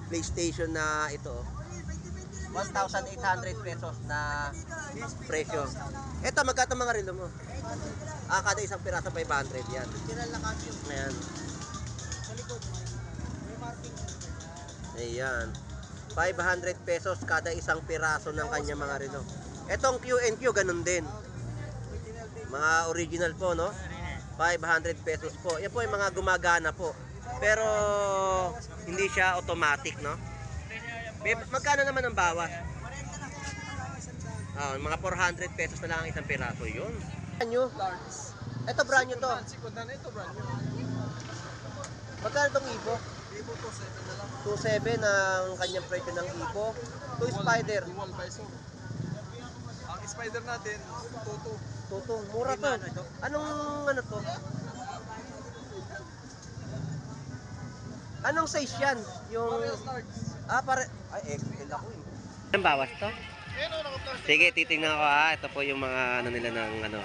PlayStation na ito. 1,800 pesos na presyo. Ito, magkano mga relo mo? Kada isang piraso 500 yan. Ayan. Ayan. 500 pesos kada isang piraso ng kanya mga relo. Etong Q&Q ganun din. Mga original po, no? 500 pesos po. Yan po yung mga gumagana po. Pero hindi siya automatic, no? Magkano naman ang bawas? Mga 400 pesos na lang ang isang piraso yun. Brand new? Ito brand new to. Magkano itong Ibo? 2.7 ang kanyang presyo ng Ibo. 2 Spider. Ang Spider natin, 2.2. Mura to. Anong ano to? Anong size yan? Yung XL ako eh. Ang bawas to? Sige, titingnan ko ha. Ito po yung mga ano nila ng ano.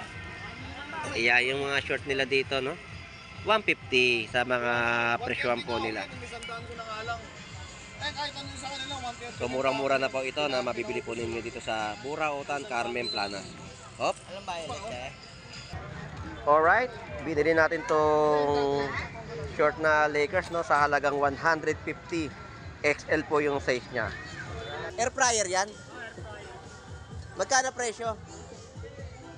Yung mga short nila dito, no? 150 sa mga presyoan po nila. So murang-mura na po ito na mabibili po ninyo dito sa Burautan, Carmen Planas. Hop. Alright, binili natin tong short na Lakers, no, sa halagang 150. XL po yung size niya. Air fryer yan? Magkano presyo?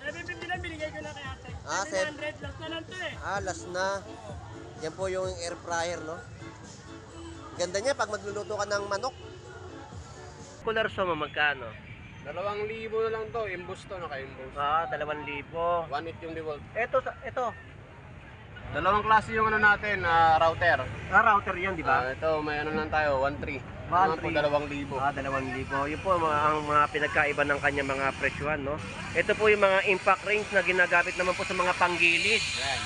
750 lang, binigay ko na kay ate. 700, last na lang to eh. Last na. Yan po yung air fryer, no? Ganda niya pag magluluto ka ng manok. Cooler mo magkano? 2,000 na lang to, imbus to, naka-imbus. 2,000. 1.8 yung DeWalt. Ito. Dalawang klase yung ano natin, router. Router yan, di ba? Ito, may ano lang tayo, 1.3. 1.3. 2,000. 2,000. Yun po ang mga pinagkaiba ng kanya mga presyohan, no? Ito po yung mga impact range na ginagamit naman po sa mga panggilid. Yan.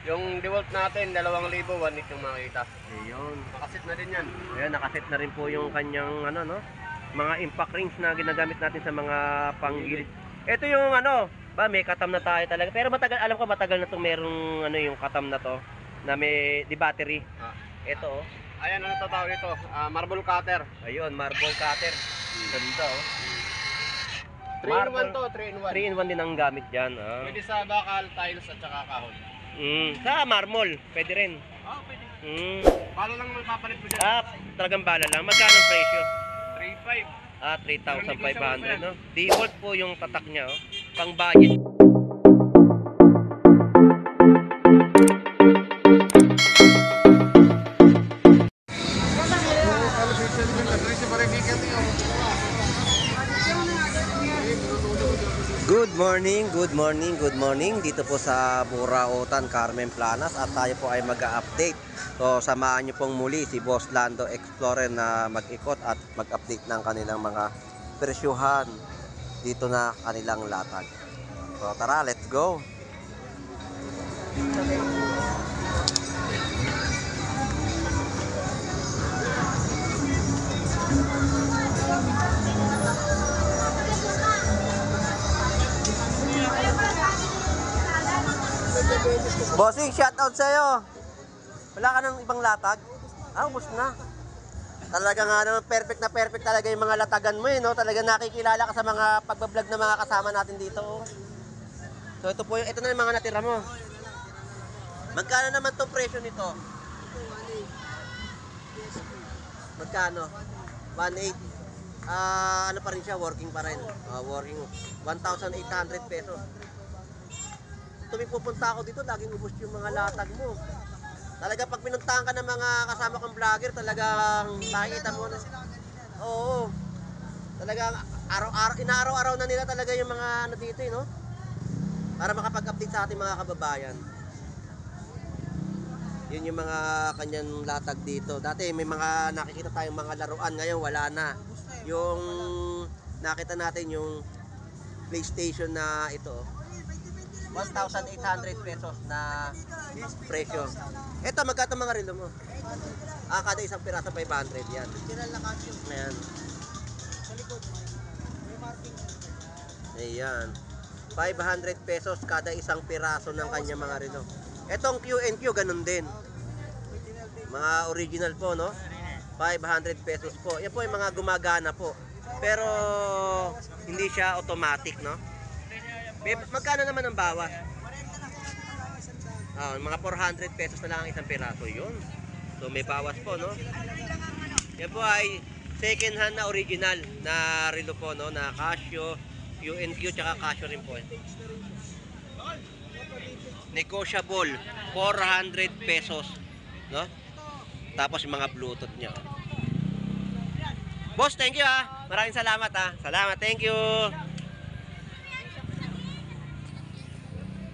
Yung DeWalt natin, 2,000, 1.8 yung makita. Ayun. Nakasit na din yan. Ayan, nakaset na rin po yung kanyang ano, no? Mga impact rings na ginagamit natin sa mga panggilid. Ito yung ano, may katam na tayo talaga. Pero matagal, alam ko matagal na 'tong merong ano yung katam na to na may di battery. Ito oh. Ayan, ano to tawag ito? Marble cutter. Ayun, marble cutter. Ganda oh. 3-in-1 to, 3-in-1. 3-in-1 din ang gamit diyan, Pwede sa bakal, tiles at saka kahoy. Sa marble, pwede rin. Pwede. Bala lang mapapalit mo dyan. Talagang bala lang. Magkano ang presyo? 3.5. 3,500, no? Default po yung tatak niya, oh. Pang budget. Good morning dito po sa Burautan, Carmen Planas at tayo po ay mag-update. So samahan niyo pong muli si Boss Lando Explorer na mag-ikot at mag-update ng kanilang mga presyuhan dito na kanilang latag. So tara, let's go. Bossing, shoutout sa'yo. Wala ka ng ibang latag? Ubos na. Talaga nga naman, perfect talaga yung mga latagan mo, no? Talaga nakikilala ka sa mga pagbablog na mga kasama natin dito. So ito po, ito na yung mga natira mo. Magkano naman itong presyo nito? Magkano? 1.8. Ano pa rin siya, working pa rin. Working. 1,800 pesos. Tuwing pupunta ako dito, laging ubos yung mga latag mo. Talaga pag pinuntahan ka ng mga kasama kong vlogger, talagang makikita mo na. Oo. Talagang inaaraw-araw na nila talaga yung mga ano dito, no? Para makapag-update sa ating mga kababayan. Yun yung mga kanyang latag dito. Dati may mga nakikita tayong mga laruan, ngayon wala na. Yung nakita natin yung PlayStation na ito, 1,800 pesos na presyo. Ito, magkano mga relo mo? Kada isang piraso 500 yan. Ayan. Ayan. 500 pesos kada isang piraso ng kanya mga relo. Etong Q&Q ganun din. Mga original po, no? 500 pesos po. Yan po yung mga gumagana po. Pero hindi siya automatic, no? Magkano naman ang bawas? Mga 400 pesos na lang ang isang piraso yun. So may bawas po, no? Yan po ay second hand na original na relo po, no? Na Casio, UNQ, tsaka Casio rin po. Negotiable, 400 pesos, no? Tapos yung mga Bluetooth niya. Boss, thank you ha. Maraming salamat ha. Salamat, thank you.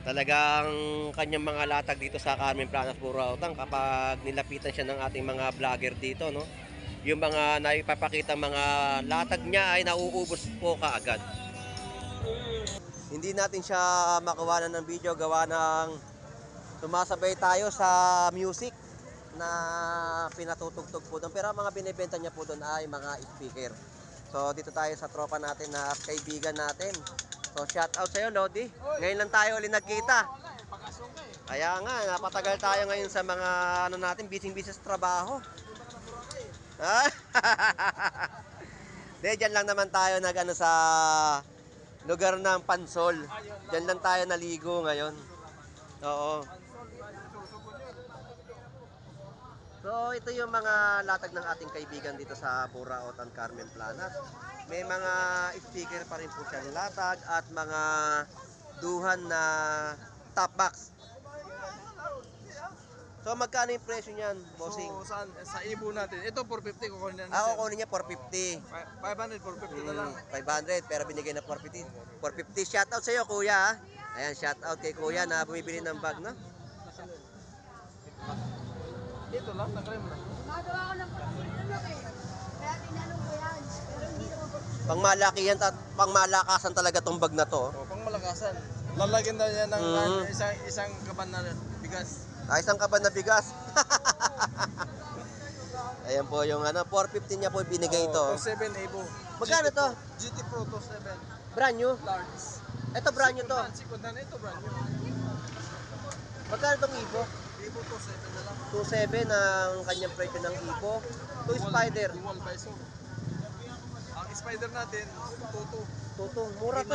Talagang kanyang mga latag dito sa Carmen Planas, Burautan, kapag nilapitan siya ng ating mga vlogger dito, no? Yung mga naipapakita mga latag niya ay nauubos po kaagad. Hindi natin siya makuha ng video gawa ng sumasabay tayo sa music na pinatutugtog po doon. Pero ang mga binibenta niya po doon ay mga speaker. So dito tayo sa tropa natin na kaibigan natin. So shout out sa iyo, Lodi. Ngayon lang tayo ulit nagkita. Kaya nga, napatagal tayo ngayon sa mga ano natin, busy-busy sa trabaho. Diyan lang naman tayo nag-ano sa lugar ng Pansol. Diyan lang tayo naligo ngayon. Oo. So ito yung mga latag ng ating kaibigan dito sa Burautan, Carmen Planas. May mga speaker pa rin po siyang latag at mga duhan na top box. So magkano yung presyo niyan, bossing? So, sa ibo natin, ito 450 kukunin na Ako natin. kunin niya 450. 500, 450 na lang. 500 pero binigay na 450. 450 shout out sa iyo, kuya. Ayan, shout out kay kuya na bumibili ng bag, no? Ito lang, nag-rem lang. Gumagawa ko ng pagkakulunok eh. Kaya tinanong ko yan. Pero hindi naman pagkakulunok. Pangmalakihan at pangmalakasan talaga tong bag na to. O, pang malakasan. Lalagyan na yan ng isang kaban na bigas. Isang kaban na bigas. Ayan po yung ano, 450 niya po binigay ito. 27 ibo. Magkano to? GT Pro 27. Brand new? Large. Ito brand new to. Sikod na ito, brand new. Magkano tong Ibo? Ibo 27 na lang. 2.7 ang kanyang presyo ng Ibo. To Spider. Dual visor. Ang Spider natin, Toto. Tutong, mura to.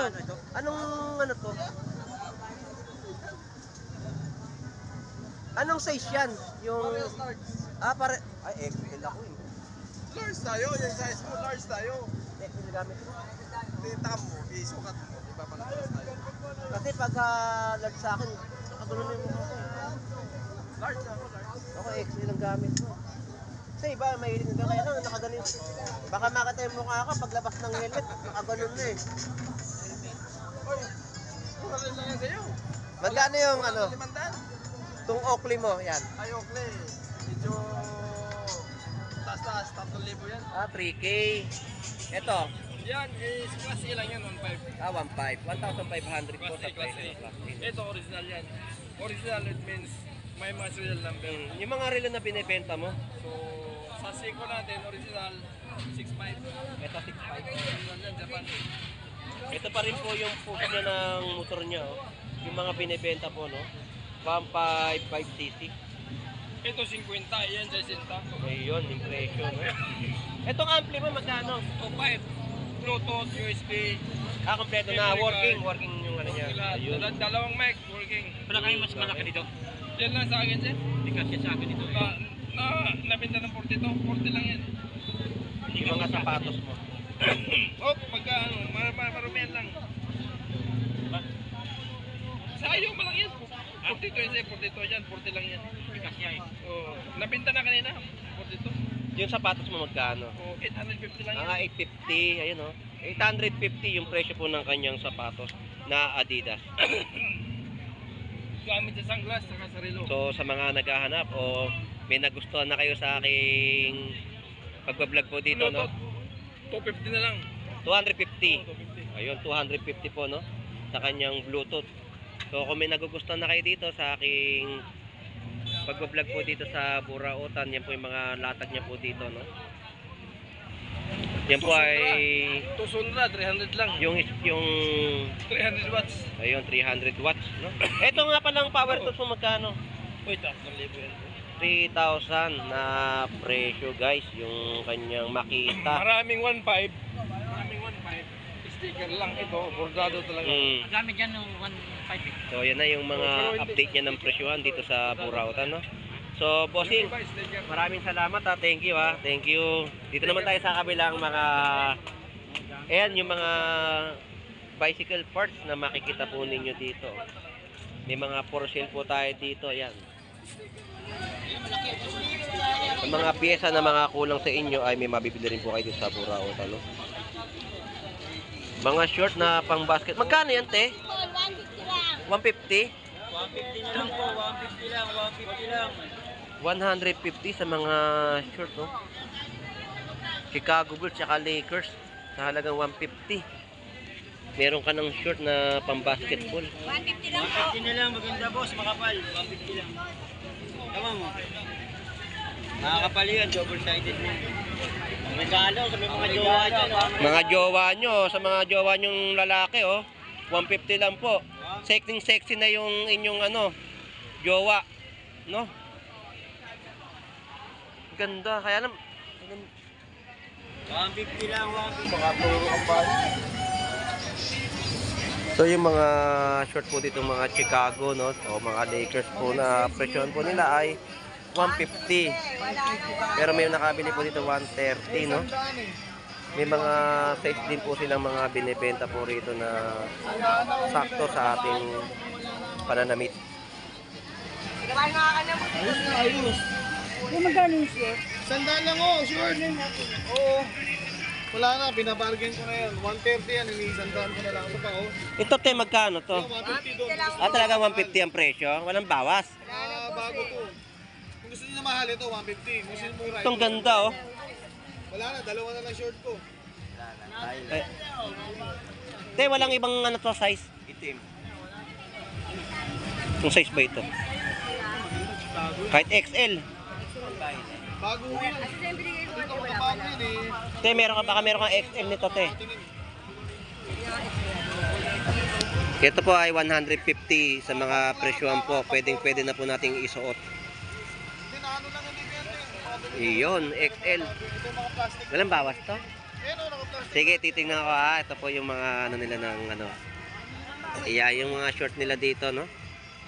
Anong ano to? Anong size yan? Yung Parehas large. Ay, XL ako eh. Large tayo, yung size mo, large tayo. XL gamit ko. Tita mo, isukat mo, ipapalakas tayo. Kasi pagka large sa akin, nakagulo na yung mukha ko eh. Large na ako, large. Ako XL ang gamit ko. Kasi iba, mahilig na kaya lang, nakaganon. Baka makita yung mukha ko, paglabas ng helmet, nakaganon na eh. Oy, mura rin lang yan sa'yo. Magkano yung ano, 500. itong Oakley mo, yan. Ay, okay. Medyo taas-taas, 3,000 yan. 3K. Ito, Yan is class A lang yan, 1.5. 1.5. 1,500 po Class sa A, class presyo A. ng Class A. Ito original yan. Original it means may mga serial number. Yung mga relo na binibenta mo, So, sa Seiko natin, original 6.5. ito 6.5. Original yan, Japan. Ito pa rin po yung puso niya ng motor niya, oh. Yung mga binibenta po, no? 1.55cc. Ito 50, yan 60. Ayun, yung presyo, no? Itong ampli mo, magkano? 2.5. Bluetooth, USB. Kompleto na, working yung ano niya. Ayun. Dalawang mic, working. Wala kayong mas malaki dito? Yan lang sa akin, sir. Hindi kasi sa akin dito. Nabenta ng 42, 40 lang yan. Yung mga sapatos mo. Oh, pagka ano, marumihan lang. Sa ayaw, malaki yan. 42 yan, 42 yan, 40 lang yan. Bigas niya eh. Oh, nabenta na kanina, 42. Yung sapatos mo magkano? Oh, 850 lang yan. 850, ayun oh. 850 yung presyo po ng kanyang sapatos na Adidas. Gamit sa sunglass, saka sa relo. So sa mga naghahanap o may nagustuhan na kayo sa aking pagbablog po dito, no? 250 na lang. 250. 250. Ayun, 250 po, no? Sa kanyang Bluetooth. So kung may nagugustuhan na kayo dito sa aking pagbablog po dito sa Burautan, yan po yung mga latag niya po dito, no? Yan po ay Tusundra, 300 lang. yung 300 watts. ayun, 300 watts, no? Ito nga palang power tools mo magkano? Uy, 3,000 yan. 3,000 na presyo guys, yung kanyang Makita. Maraming 1.5. Maraming 1.5. Sticker lang ito, bordado talaga. Gamit yan ng 1.5 eh. So yan na yung mga update niya ng presyohan dito sa Burautan, no? So bossing, maraming salamat ha. Thank you ha. Thank you. Dito naman tayo sa kabilang mga ayan yung mga bicycle parts na makikita po ninyo dito. May mga for sale po tayo dito, ayan. Ang mga piyesa na mga kulang sa inyo ay may mabibili rin po kayo dito sa Burautan, no? Mga short na pang basket. Magkano yan, te? 150 lang. 150 lang po, 150 lang, 150 lang. 150 sa mga short, no? Chicago Bulls at Lakers sa halagang 150. Meron ka ng short na pang basketball. 150 lang po. 150 na lang, maganda boss, makapal. 150 lang. Tama mo. Nakakapal yan, double-sided na. Regalo sa mga jowa dyan. Mga jowa nyo, sa mga jowa nyong lalaki, oh. 150 lang po. Sexy na yung inyong ano, jowa, no? Ganda, kaya naman 150 lang, 150. Mga puro ang bahay. so yung mga short po dito, mga Chicago, no? O mga Lakers po na presyon po nila ay 150. Pero may nakabili po dito 130, no? May mga size din po silang mga binibenta po rito na sakto sa ating pananamit. Yung magkano yung share? Sandaan lang oh, sure. Oo. Wala na, binabargain ko na yan. 130 yan, inisandaan ko na lang. Ito pa oh. Ito te, magkano to? 150 doon. Talaga 150 ang presyo? Walang bawas? Bago to. Kung gusto niyo na mahal ito, 150. Kung gusto niyo mura Itong ito. ganda, oh. Wala na, dalawa na lang short ko. Eh, te, walang ibang ano to size? Itim. Yung size ba ito? Kahit XL. Bago yun. Dito ko na bago yun eh. Te, baka meron kang XL nito, te. Ito po ay 150 sa mga presyohan po. Pwede na po nating isuot. Hindi na ano lang hindi yan. Iyon, XL. Ito mga plastic. Walang bawas to? Ayan o, naka-plastic. Sige, titingnan ko ha. Ito po yung mga ano nila ng ano. Iya, yung mga short nila dito, no?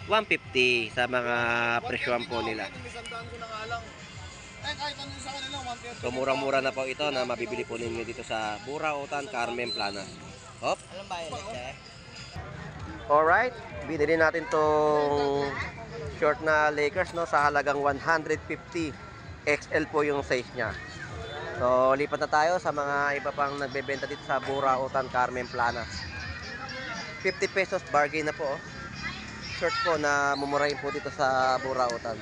150 sa mga presyohan po nila. Inisandaan ko na nga lang. Eh, kahit ano sa kanila, 130. So murang-mura na po ito na mabibili po ninyo dito sa Burautan, Carmen Planas. Hop. Alright, binili natin tong short na Lakers, no, sa halagang 150. XL po yung size niya. So lipat na tayo sa mga iba pang nagbebenta dito sa Burautan, Carmen Planas. 50 pesos bargain na po, oh. Short po na mumurahin po dito sa Burautan.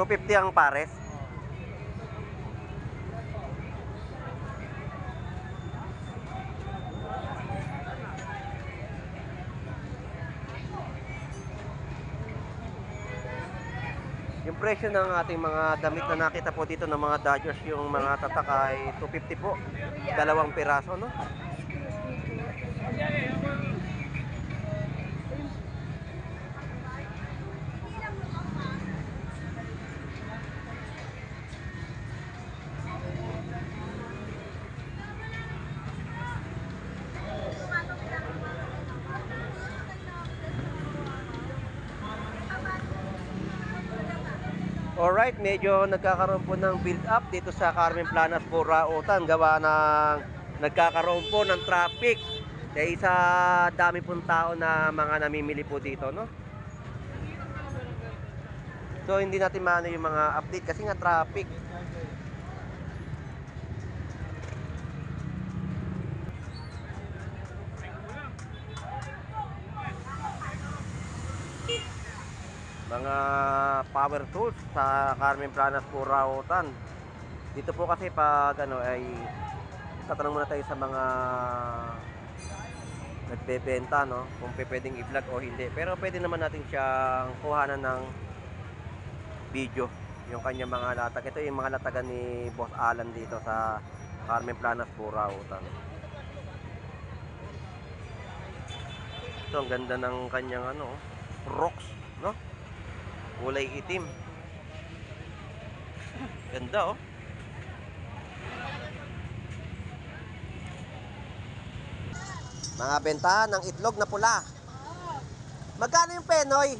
$250 ang pares. Yung presyo ng ating mga damit na nakita po dito ng mga Dodgers, yung mga tatak ay $250 po. 2 piraso, no? Alright, medyo nagkakaroon po ng build up dito sa Carmen Planas, Burautan. Gawa ng nagkakaroon po ng traffic. Dahil sa dami pong tao na mga namimili po dito, no? So hindi natin maano yung mga update kasi nga traffic. mga power tools sa Carmen Planas po Rautan. Dito po kasi pag ano ay tatanong muna tayo sa mga nagbebenta, no, kung pwedeng i-vlog o hindi. Pero pwede naman natin siyang kuhanan ng video yung kanyang mga latag. Ito yung mga latagan ni Boss Alan dito sa Carmen Planas po Rautan. Ito ang ganda ng kanyang ano, rocks, no? Kulay itim. Ganda, oh. Mga bentahan ng itlog na pula. Magkano yung penoy?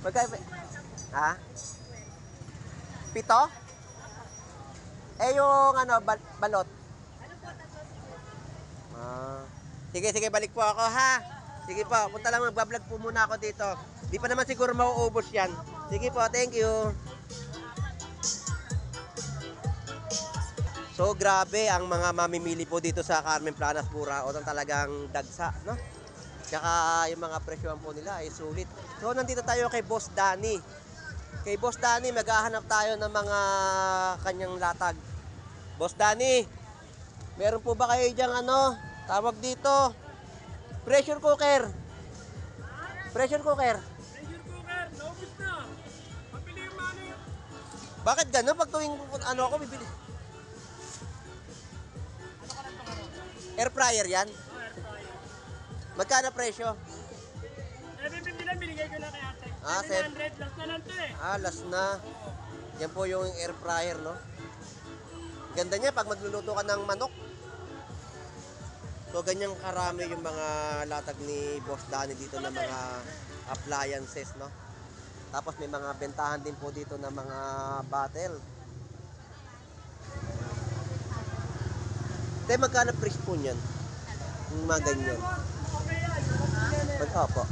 Magkano? Ha? 7? Yung ano, balot? Sige, balik po ako, ha? Sige po, punta lang, mag-vlog po muna ako dito. Di pa naman siguro mauubos yan. Sige po, thank you. So grabe ang mga mamimili po dito sa Carmen Planas po Rautan, talagang dagsa, no? Tsaka yung mga presyohan po nila ay sulit. So nandito tayo kay Boss Danny. Kay Boss Danny maghahanap tayo ng mga kanyang latag. Boss Danny, meron po ba kayo diyang ano, tawag dito, pressure cooker? Pressure cooker? Pressure cooker, naubos na. Mabili yung mano. Bakit gano'n? Pag tuwing ano ako, bibili. Air fryer yan? Magkano presyo? 750 lang, binigay ko na kay ate. Ah, 700, last na lang to eh. Last na. Yan po yung air fryer, no? Ganda niya pag magluluto ka ng manok. So, ganyang karami yung mga latag ni Boss Danny dito na mga appliances, no? Tapos may mga bentahan din po dito na mga bottle. Te, magkano price po niyan? Yung mga ganyan. Opo.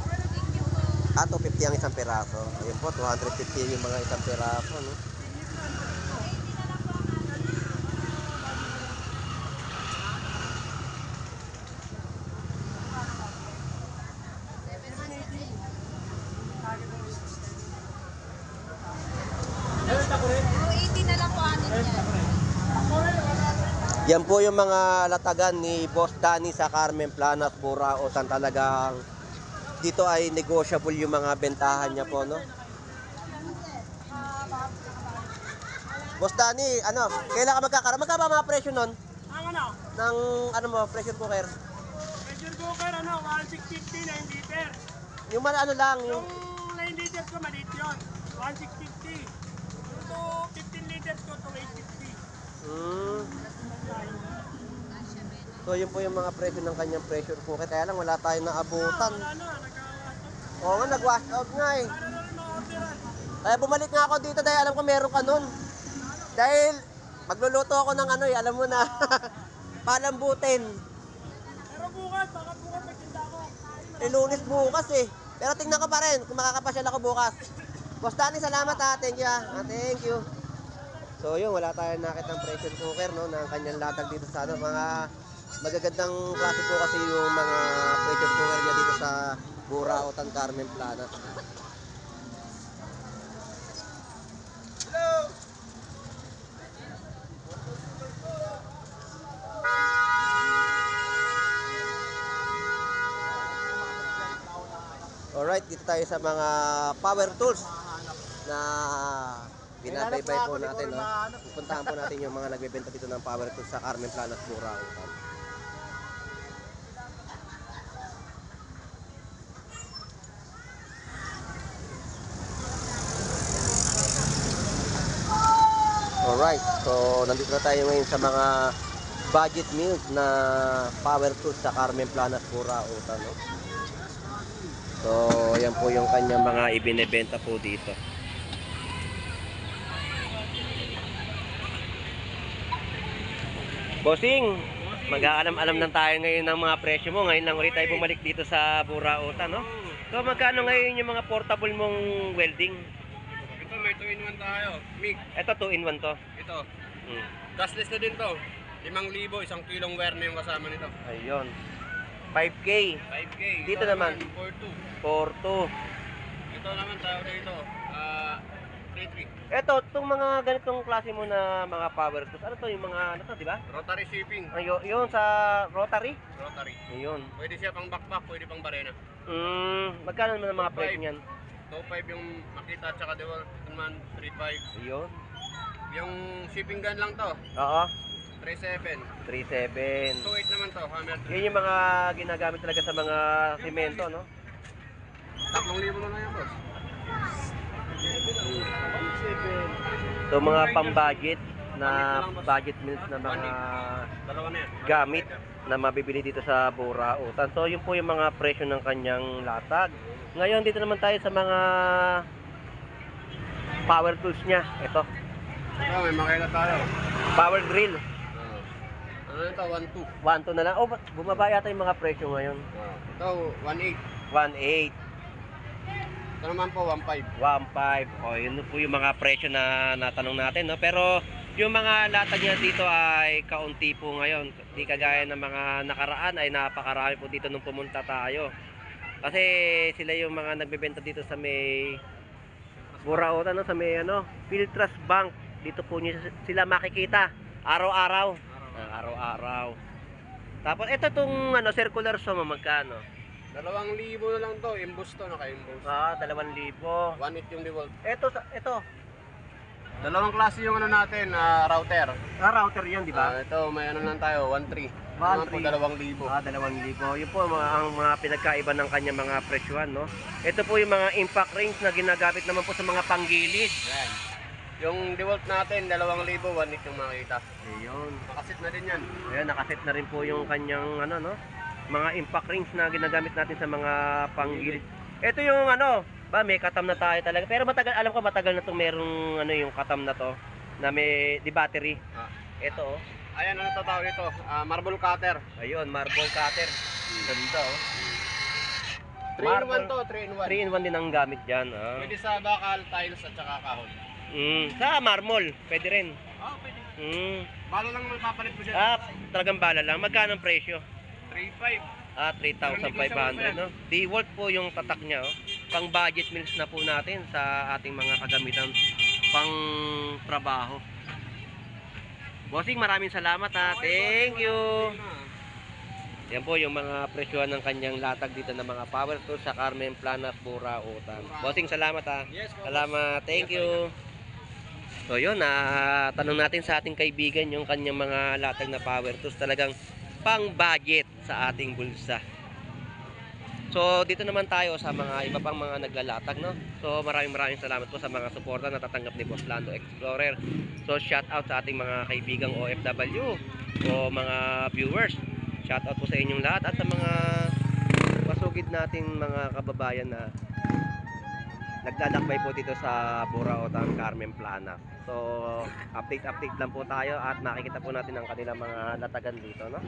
250 ang isang peraso. Ayun po, 250 yung mga isang peraso, no? Yan po yung mga latagan ni Boss Danny sa Carmen Planas po Rautan. Talagang dito ay negotiable yung mga bentahan niya po, no? Boss Danny, ano, kailan ka magkakaroon? Magkaba mga presyo nun? Ang ano? Ng, ano mo, pressure cooker? Pressure cooker, ano, 1650, 9 liter. Yung ano lang, Yung yung 9 liters ko, maliit yun. 1650. Yung to 15 liters ko, to 850. So yun po yung mga presyo ng kanyang pressure cooker. Kaya lang wala tayong naabutan. Wala na, nagkawasan. Oo nga, nag-wash out nga eh. Para na rin ma-orderan. Kaya bumalik nga ako dito dahil alam ko meron ka nun. Dahil magluluto ako ng ano eh, alam mo na. Palambutin. Pero bukas, baka bukas magtinda ako. Lunes bukas eh. Pero tingnan ko pa rin kung makakapasyal ako bukas. Boss Danny, salamat ha. Thank you ha. Thank you. So yun, wala tayong nakitang pressure cooker, no, ng kanyang latag dito sa ano. Mga magagandang klase po kasi yung mga pressure cooker niya dito sa Burautan, Carmen Planas. Alright, dito tayo sa mga power tools na binabaybay po natin, no? Pupuntahan po natin yung mga nagbebenta dito ng power tools sa Carmen Planas, Burautan. Alright, so nandito na tayo ngayon sa mga budget meals na power tools sa Carmen Planas, Burautan, no? So, yan po yung kanyang mga ibinebenta po dito. Bossing, mag-aalam-alam lang tayo ngayon ng mga presyo mo. Ngayon lang ulit tayo bumalik dito sa Burautan, no? So, magkano ngayon yung mga portable mong welding? Ito, may 2-in-1 tayo. MIG. Ito, 2-in-1 to. Ito. Gasless na din to. 5,000, 1 kilong wire na yung kasama nito. Ayun. 5K. 5K. Dito naman. 4-2. 4-2. Ito naman tao dito. 3-3. Eto, itong mga ganitong klase mo na mga power tools, ano to, yung mga, ano to, di ba? Rotary shipping. Yun, sa rotary? Rotary. Ayun. Pwede siya pang backpack, pwede pang barena. Magkano naman ang mga presyo niyan? 2.5 yung makita at saka dewal. Ito naman 3.5. Ayun. Yung shipping gun lang to. Oo, 3.7. 3.7. 2.8 naman to. Hammer 3. Yun yung mga ginagamit talaga sa mga simento, no? 3,000 na lang yan, boss. So, mga pang-budget na budget meals na mga Dalawa na yan. gamit na mabibili dito sa Burautan. So, yun po yung mga presyo ng kanyang latag. Ngayon, dito naman tayo sa mga power tools niya. Ito, Ito, may makita tayo. power drill. Ano ito? 1.2. 1.2 na lang. Oh, bumaba yata yung mga presyo ngayon. Ito, 1.8. 1.8, Ito naman po, 1.5. 1.5. O, yun po yung mga presyo na natanong natin, no? Pero, yung mga latag niya dito ay kaunti po ngayon. Di kagaya ng mga nakaraan ay napakarami po dito nung pumunta tayo. Kasi sila yung mga nagbebenta dito sa may Burautan, no? Sa may Philtrust Bank. Dito po niyo sila makikita araw-araw. Araw-araw. Tapos ito tong circular saw, magkano? 2,000 na lang to. Imbus to, naka-imbus. 2,000. 1.8 yung DeWalt. Ito. Dalawang klase yung natin, router. Router 'yan, di ba? Ito, may lang tayo, 1.3. 1.3. 2,000. 2,000. Yun po ang mga pinagkaiba ng kanya mga presyuhan, no? Ito po yung mga impact rings na ginagamit naman po sa mga panggilid. Yan. Yung DeWalt natin, 2,000, 1.8 yung makita. Ayun. Nakasit na din yan. Ayan, nakaset na rin po yung kanyang mga impact rings na ginagamit natin sa mga panggilid. Ito yung may katam na tayo talaga. Pero matagal, alam ko matagal na itong merong yung katam na to na may di battery. Ito Ayan, ano ito tawag ito? Marble cutter. Ayun, marble cutter. Ganda 3 in 1 to, 3 in 1. 3 in 1 din ang gamit diyan. Pwede sa bakal, tiles at saka kahoy. Sa marmol, pwede rin. Pwede. Bala lang mapapalit mo dyan. Talagang bala lang. Magkano ang presyo? 3.5. 3,500, no? DeWalt po yung tatak niya, oh. Pang budget meals na po natin sa ating mga kagamitan pang trabaho. Bossing, maraming salamat ha. Thank you. Yan po yung mga presyohan ng kanyang latag dito ng mga power tools sa Carmen Plana, Burautan. Bossing, salamat ha. Yes, boss. Salamat. Thank you. So yun, tanong natin sa ating kaibigan yung kanyang mga latag na power tools, talagang pang budget sa ating bulsa. So dito naman tayo sa mga iba pang mga naglalatag, no? So maraming salamat po sa mga suporta na tatanggap ni Boss Lando Explorer. So shout out sa ating mga kaibigang OFW o mga viewers. Shout out po sa inyong lahat at sa mga masugid nating mga kababayan na naglalakbay po dito sa Burautan, Carmen Plana. So update lang po tayo at nakikita po natin ang kanilang mga latagan dito, no?